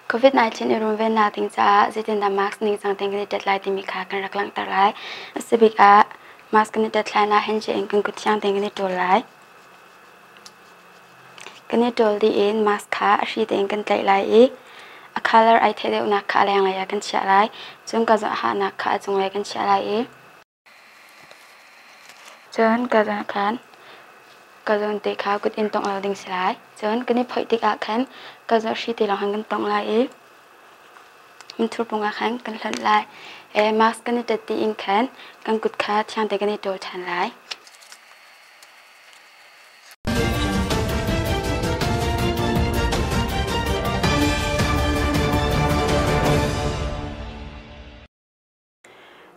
COVID-19 i runvennak ding caah zeitindah mask ningcang tein kan i tet lai timi kha kan rak langhter lai. A si bik ah mask kan i tet hlan ah handshake in kan kut thiang tein kan i ṭawl lai. Kan i ṭawl dih in mask kha a hri tein kan tlaih lai i a color ai theih deuhnak kha a lenglei ah kan chiah lai. Cun ka hahnak kha a cunglei kan chiah lai i Cun ka zawn khan ka zawn te kha kut in tongh lo ding si lai. Cun kan i phoih tikah khan ka zawn hri te lawng khan kan tongh lai i hmunthur pung ah khan kan hlonh lai. Mask kan i tet dih in khan kan kut kha thiang te kan i ṭawl ṭhan lai.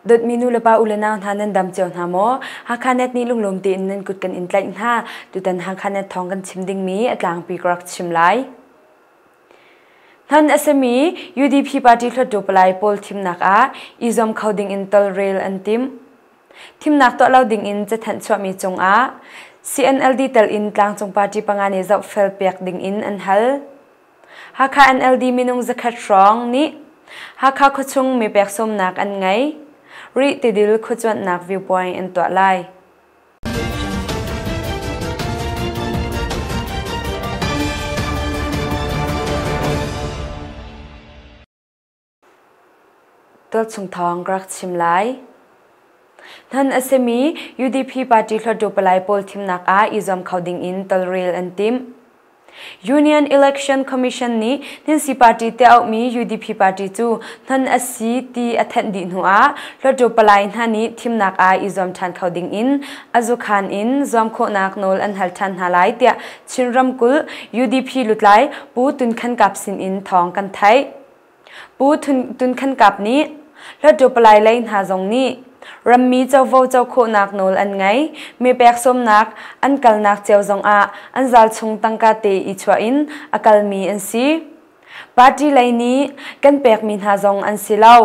Dawtmi nulepa u le nau hna nan dam cio hna maw? Hakha Net nih lunglawm tein nan kut kan in tlaih hna. Tutan Hakha Net thawng kan chim dingmi a tlangpi ka rak chim lai. Hnan a simi UDP party hluttaw palai pawl thimnak ah i zuam kho ding in tolrel an timh. Thimnak tuah lo ding in cathanh chuahmi cungah CNLD tel in tlangcung party panga nih zohfel piak ding in an hal. Hakha NLD minung zakhat hrawng nih Hakha khuachung mipek sawmnak an ngei. Rih tidil khuacuanhnak viewpoint an tuah lai. Tualchung thawng ka rak chim lai. Hnan a simi UDP party hluttaw palai pawl thimnak ah i zuam kho ding in tolrel an timh. Union Election Commission nih Hninsi party tiah auhmi UDP party cu hnan a si ti a thenh dih hnu ah hluttaw palai hna nih thimnak ah i zuam ṭhan kho ding in a zukhan in zuam khawhnak nawl an hal ṭhan hna lai tiah Chin ramkulh UDP lutlai Pu Tun Khan Kap sin in thawng kan theih. Pu Tun Khan Kap nih Hluttaw palai lei hna zong nih rammi covo co khawhnak nawl an ngei. Mipek sawmnak an kalnak cio zongah an zal chung tangka te i chuah in a kalmi an si. Party lei nih kan pekmi hna zong an si lo.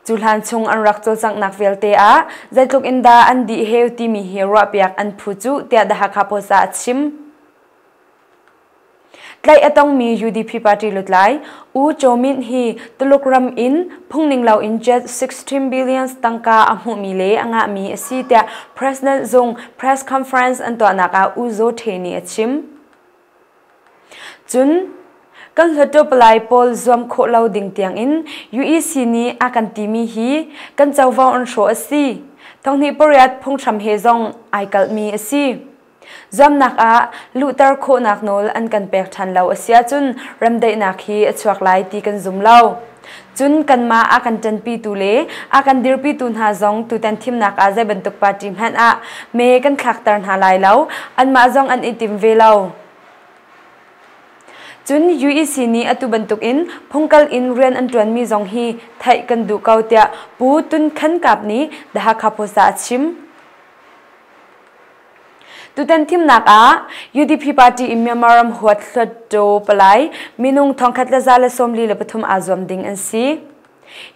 Cu hlan chung an rak cawlcanghnak vialte ah zeitluk in dah an dih heu timi hi ruahpiak an phu cu tiah The Hakha Post ah a chim. Tlaih a tongmi UDP party lutlai U Kyaw Myint hi Tuluk ram in phungning loin jet 16 billions tangka a hmuhmi le a ngahmi a si tiah President zung press conference an tuahnak ah U Zaw Htwe nih a chim. Cun kan hluttaw palai pawl zuam khawh lo ding tiangin UEC nih a kan timi hi kan covo an hrawh a si. Thonghnih pariat phunghram he zong ai kalhmi a si. Zuamnak ah luhter khawhnak nawl an kan pek ṭhan lo a si ahcun remdaihnak hi a chuak lai ti kan zum lo. Cun kanmah a kan ṭanpitu le a kan dirpitu hna zong tutan thimnak ah zei bantuk party hmanh ah me kan thlakter hna lai lo, anmah zong an i tim ve lo. Cun UEC nih atu bantukin phungkal in rian an ṭuanmi zong hi theih kan duh ko tiah Pu Tun Khan Kap nih The Hakha Post ah a chim. Tutan thimnak ah UDP party in Myanmar ram huat hluttaw palai minung 1,143 aa zuam ding an si.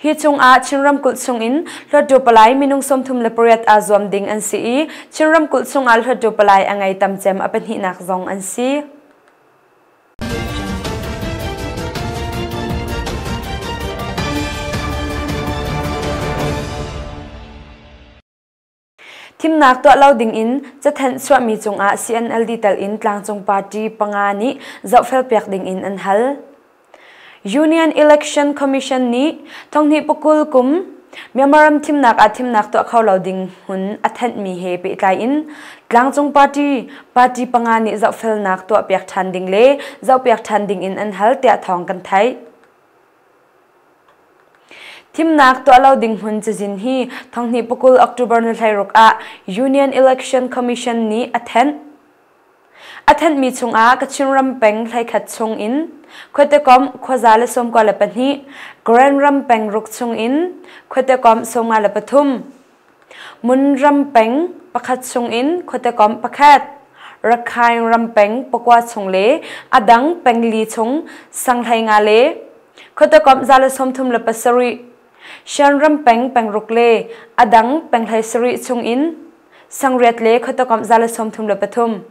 Hi chungah Chin ramkulh chungin hluttaw palai minung 38 aa zuam ding an si i Chin ramkulh chungah hluttaw palai a ngei tam cem a pahnihnak zong an si. Thimnak tuah lo dingin cathanh chuahmi cungah CNLD tel in tlangcung party panga nih zohfelpiak dingin an hal. Union Election Commission nih thonghnih pakul kum Myanmar ram thimnak ah thimnak tuah kho lo ding hmun a thanhmi he pehtlai in tlangcung party party panga nih zohfelnak tuahpiak ṭhan ding le zohpiak ṭhan dingin an hal tiah thawng kan theih. Thimnak tuah lo ding hmun cazin hi thonghnih pakul October ni 16 ah Union Election Commission nih a thanh. A thanhmi chungah Kachin ram peng hleikhat chung in khuatekomh khuaza le 92, Karen ram peng ruk chung in khuatekomh 53, Mun ram peng pakhat chung in khuatekomh pakhat, Rakhine ram peng pakua chung le a dang peng li chung sang hleinga le khuatekomh 137, Shan ram peng pengruk le a dang peng 17 chung in sangriat le khuatekomh 133,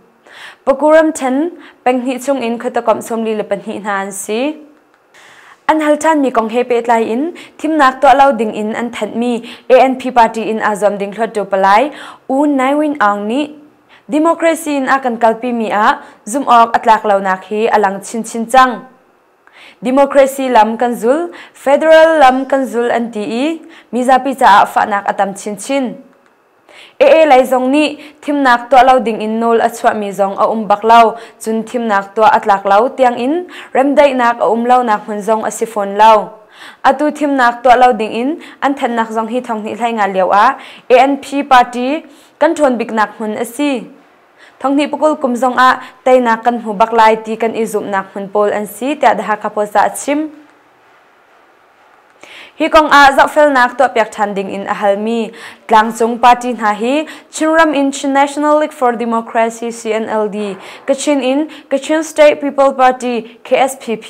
Paku ramṭhen peng hnih chung in khuatekomh 42 hna an si. An hal ṭhanmi kong he pehtlai in thimnak tuah lo ding in an thanhmi ANP party in aa zuam ding Hluttaw Palai U Nai Win Aung nih democracy in a kan kalpimi ah zumh awk a tlak lonak hi a lang chinchin cang. Democracy lam kan zul, federal lam kan zul an ti i mizapi caah fahnak a tam chinchin. AA lei zong nih thimnak tuah lo dingin nawl a chuahmi zong a um bak lo, cun thimnak tuah a tlak lo tiangin remdaihnak a um lonak hmun zong a si fawn lo. Atu thimnak tuah lo dingin an thanhnak zong hi thonghnih hlei nga lio ah ANP party kan ṭhawn biknak hmun a si. Thonghnih pakul kum zong ah teinak kan hmu bak lai ti kan i zumhnak hmun pawl an si tiah The Hakha Post ah a chim. Hi kong ah zohfelnak tuahpiak ṭhan ding in a halmi tlangcung party hna hi Chinram in Chin National League for Democracy CNLD, Kachin in Kachin State People Party KSPP,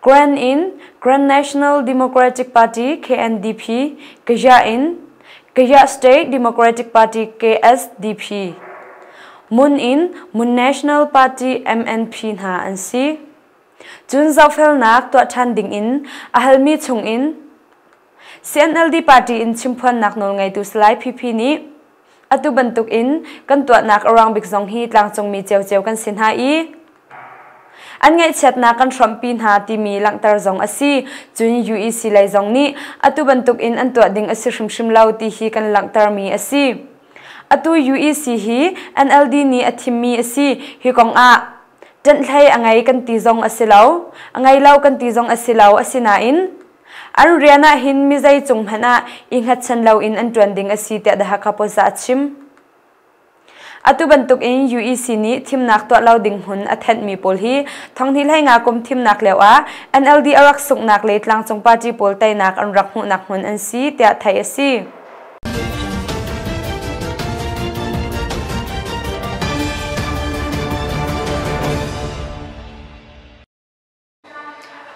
Grand in Grand National Democratic Party KNDP, Kaya in Kaya State Democratic Party KSDP, Mun in Mun National Party MNP hna an si. Cun zohfelnak tuah ṭhan dingin a halmi chungin CNLD party in chimphuannak nawlngeitu Salai PP nih atu bantukin kan tuahnak a ruang bik zong hi tlangcungmi ciocio kan si hna i an ngaihchiatnak kan hrawmpi hna timi langhter zong a si. Cun UEC lei zong nih atu bantukin an tuah ding a si hrimhrim lo ti hi kan langhtermi a si. Atu UEC hi NLD nih a thimmi a si. Hi kong ah Ṭanhhlei a ngei kan ti zong a si lo, a ngei lo kan ti zong a si lo. Asinain an rian ah hin mi zei cung hmanh ah i hngatchan loin an ṭuan ding a si tiah The Hakha Post ah a chim. Atu bantukin UEC nih thimnak tuah lo ding hmun a thenhmi pawl hi thonghnih hlei nga kum thimnak lio ah NLD a rak sunghnak le tlangcung party pawl teinak an rak hmuhnak hmun an si tiah theih a si.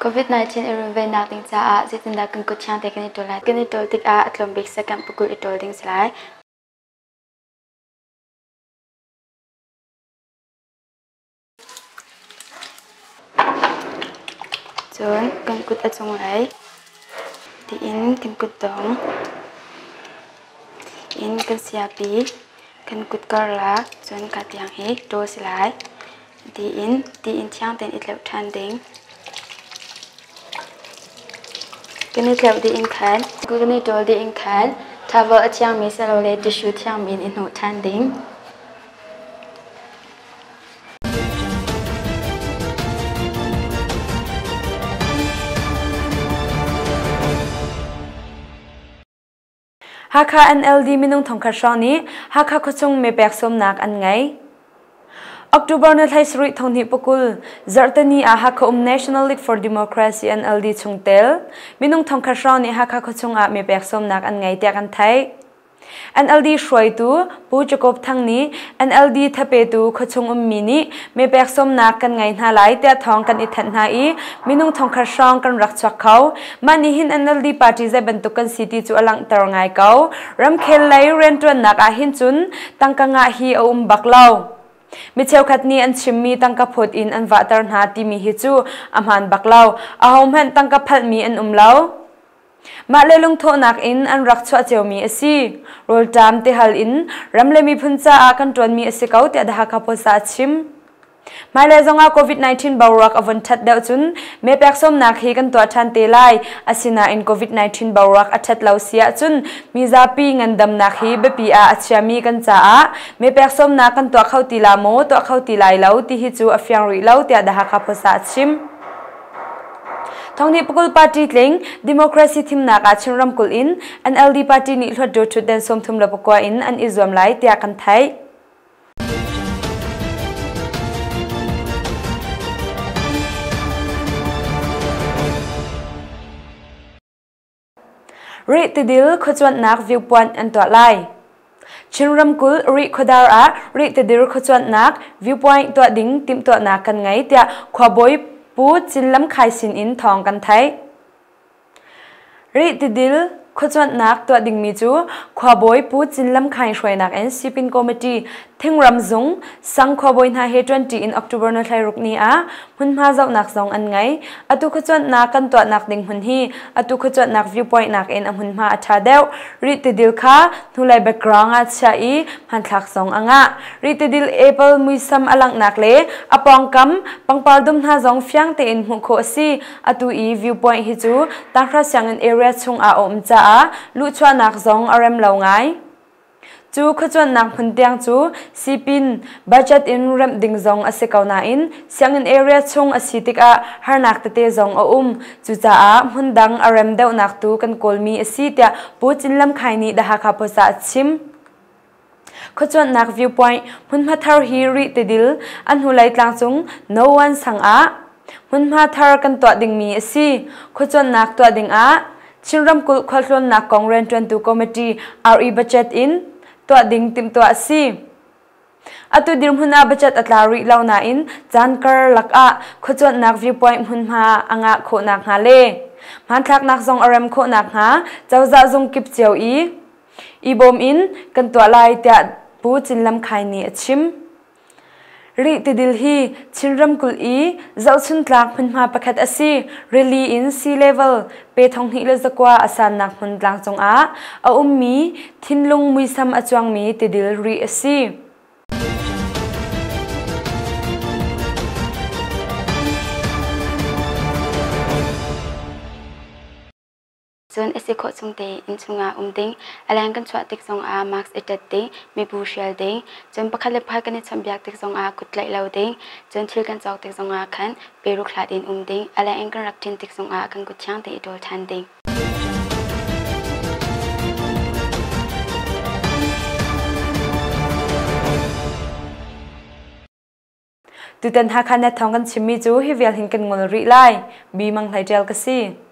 COVID-19 i runvennak ding caah zeitindah kan kut thiang te kan i ṭawl lai? Kan i ṭawl tikah a tlawm bik second pakul i ṭawl ding si lai. Cun kan kut a cunglei tiin kan kutdong in kan siapi kan kut karlak cun ka tiang hi ṭawl si lai. Tiin tiin thiang tein i tleuh ṭhan ding. Kan i tleuh dih in khan kan i ṭawl dih in khan towel a thiangmi silole tissue thiangmi in i hnawh ṭhan ding. Hakha NLD minung thongkhat hrawng nih Hakha khuachung mepek sawmnak an ngei. October ni thlai sarih thonghnih pakul zarhteni ah Hakha um National League for Democracy NLD chungtel minung thongkhat hrawng nih Hakha khuachung ah mepek sawmnak an ngei tiah kan theih. NLD hruaitu Pu Jacob Thang nih NLD thapetu khuachung ummi nih mepek sawmnak kan ngei hna lai tiah thawng kan i thanh hna i minung thongkhat hrawng kan rak chuak kho. Mah nih hin NLD party zei bantuk kan si ti cu a langhter ngai ko. Ramkhel lei rianṭuannak ah hin cun tangka ngah hi a um bak lo. Mi cheukhat nih an chimmi tangka phawt in an vahter hna timi hi cu a hmaan bak lo. Ahohmanh tangka phalhmi an um lo. Mah le lungthawhnak in an rak chuah ciomi a si. Rawlṭam tihal in ram le miphun caah kan ṭuanmi a si ko tiah The Hakha Post ah a chim. Hmailei zongah COVID-19 boruak a vun ṭhat deuh cun mepek sawmnak hi kan tuah ṭhan te lai. Asinain COVID-19 boruak a ṭhat lo si ahcun mizapi ngandamnak hi biapi ah a chiami kan caah mepek sawmnak kan tuah kho ti la maw, tuah kho ti lai lo ti hi cu a fiang rih lo tiah The Hakha Post ah a chim. Thonghnih pakul party tling democracy thimnak ah Chin ramkulh in NLD party nih Hluttaw ṭhutden 34 in an i zuam lai tiah kan theih. Rih tidil khuacuanhnak viewpoint an tuah lai. Chin ramkulh Rih khuadar ah Rih tidil khuacuanhnak viewpoint tuah ding timhtuahnak kan ngei tiah khuabawi Pu Cin Lam Khai sin in thawng kan theih. Rih tidil Khuacuanhnak tuah dingmi cu khuabawi Pu Cin Lam Khaing hruainak in Sipin Committee Thingram Zung sang khuabawi hna he ṭuanṭi in October ni 16 ni ah hmunhma zohnak zong an ngei. Atu khuacuanhnak kan tuahnak ding hmun hi atu khuacuanhnak viewpoint nakin a hmunhma a ṭha deuh. Rih tidil kha hnulei background ah chiah i hmanthlak zong a ngah. Rih tidil apple muisam a langhnak le a pawngkam pangpar dum hna zong fiang tein hmuh khawh a si. Atu i viewpoint hi cu tanghra sianginn area chung ah a um caah luhchuahnak zong a rem lo ngai. Cu khuacuanhnak hmun tiang cu sipin budget in remh ding zong a si ko nain sianginn area chung a si tikah harnak tete zong a um. Cucaah hmun dang a rem deuhnak tu kan kawlmi a si tiah Pu Cin Lam Khai nih The Hakha Post ah a chim. Khuacuanhnak viewpoint hmunhma thar hi Rih tidil a hnulei tlangcung No. 1 sang ah hmunhma thar kan tuah dingmi a si. Khuacuanhnak tuah ding ah Chin ramkulh khualtlawnnak kong rianṭuantu committee RE budget in tuah ding timhtuah a si. Atu dirhmun ah budget a tla rih lo nain caan karlak ah khuacuanhnak viewpoint hmunhma a ngah khawh nakhnga le hmanthlaknak zong a rem khawh nakhnga cozah zung kip cio i I bawm in kan tuah lai tiah Pu Cin Lam Khai nih a chim. Rih tidil hi Chin ramkulh i zohchuntlak hmunhma pakhat a si. Rili in sea level pe 2900 a sannak hmun tlang cungah a ummi thinlung muisam a cuangmi tidil rih a si. Cun a si khawh chung tein innchung ah um ding, a leng kan chuah tik zongah mask i ṭet ding, mibu hrial ding, cun pakhat le pakhat kan i chawnhbiak tik zongah kut tlaih lo ding, cun thil kan cawk tik zongah khan peruk hlat in um ding, a leng in kan rak ṭin tik zongah kan kut thiang tein i ṭawl ṭhan ding. Tutan Hakha net thawng kan chimmi cu hi vial hin kan ngol rih lai. Bi Mang Hlei Ṭial ka si.